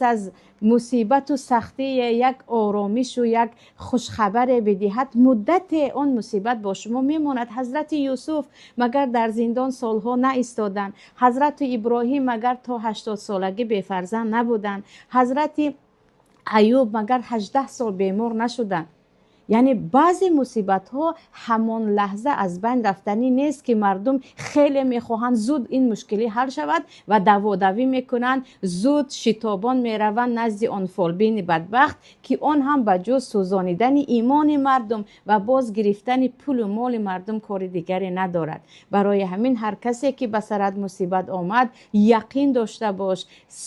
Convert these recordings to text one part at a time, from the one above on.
Пас аз мусибату сахтӣ як оромишу як хушхабаре бидиҳад, муддате он мусибат бо шумо мемонад. Ҳазрати Юсуф магар дар зиндон солҳо наистоданд? Ҳазрати Иброҳим магар то 80 солагӣ бефарзанд набуданд? Ҳазрати Аюб магар 18 сол бемор нашуданд? Яъне баъзе мусибатҳо ҳамон лаҳза аз байн рафтанӣ нест, ки мардум хеле мехоҳанд зуд ин мушкилӣ ҳал шавад ва даводавӣ мекунанд, зуд шитобон мераванд назди он фолбини бадбахт, ки он ҳам ба ҷуз сӯзонидани имони мардум ва боз гирифтани пулу моли мардум кори дигаре надорад. Барои ҳамин ҳар касе ки ба сарат мусибат омад, яқин дошта бош,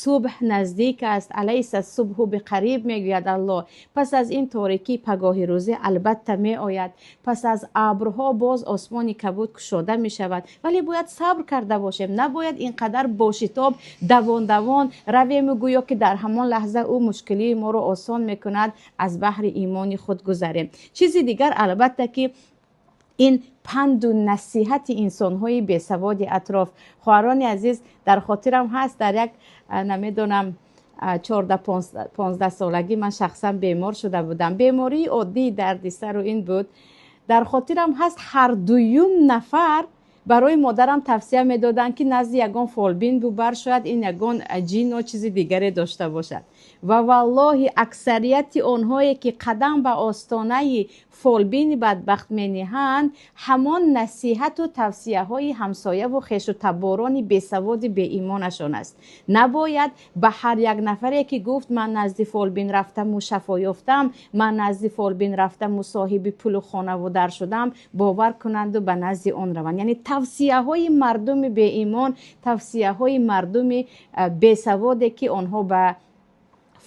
субҳ наздик аст. Алайса субҳу биқариб, мегӯяд Аллоҳ. Пас аз ин торикӣ пагоҳи рӯзе албатта меояд. Пас аз абрҳо боз осмони кабуд кушода мешавад. Вале бояд сабр карда бошем, набояд ин қадар бо шитоб давон давон равему, гӯё ки дар ҳамон лаҳза ӯ мушкилии моро осон мекунад, аз баҳри имони худ гузарем. Чизи дигар, албатта, ки ин панду насиҳати инсонҳои бесаводи атроф. Хоҳарони азиз, дар хотирам ҳаст, дар як, намедонам, 14-15 солагӣ ман шахсан бемор шуда будам. Бемории оддии дарди сару ин буд. Дар хотирам ҳаст, ҳар дуюм нафар барои модарам тавсия медоданд, ки назди ягон фолбин бубар, шояд ин ягон ҷино чизи дигаре дошта бошад. Ва валлоҳи, аксарияти онҳое ки қадам ба остонаи фолбини бадбахт мениҳанд, ҳамон насиҳату тавсияҳои ҳамсояву хешу таборони бесаводи беимонашон аст. Набояд ба ҳар як нафаре ки гуфт: «Ман назди фолбин рафтаму шафо ёфтам, ман назди фолбин рафтаму соҳиби пулу хонаву дар шудам», бовар кунанду ба назди он раванд. Яъне тавсияҳои мардуми беимон, тавсияҳои мардуми бесаводе ки онҳо ба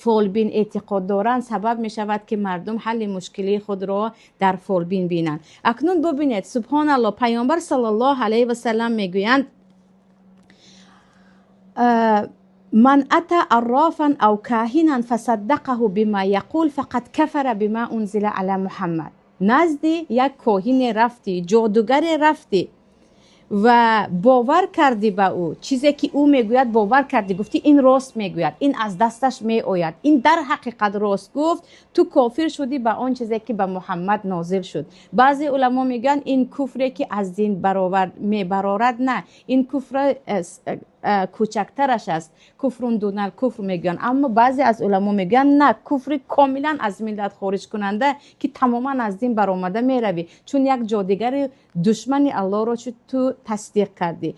фолбин эътиқод доранд, сабаб мешавад, ки мардум ҳалли мушкилии худро дар фолбин бинанд. Акнун бубинед, субҳоналло, Паёмбар саллаллоҳу алайҳи васалам мегӯянд: «من أتى عرافا أو كاهنا فصدقه بما يقول فقد كفر بما أنزل على محمد». Назди як коҳине рафтӣ, ҷодугаре рафтӣ ва бовар кардӣ ба ӯ, чизе ки ӯ мегӯяд бовар кардӣ, гуфтӣ: «Ин рост мегӯяд, ин аз дасташ меояд, ин дар ҳақиқат рост гуфт», ту кофир шудӣ ба он чизе ки ба Муҳаммад нозил шуд. Баъзе уламо мегӯянд, ин куфре ки аз дин мебарорад на, ин куфр кӯчактараш аст, куфрун дунал куфр мегӯянд. Аммо баъзе аз уламо мегӯянд, на, куфри комилан аз миллат хориҷкунанда, ки тамоман аз дин баромада меравӣ, чун як ҷодигари душмани Аллоҳро ту тасдиқ кардӣ.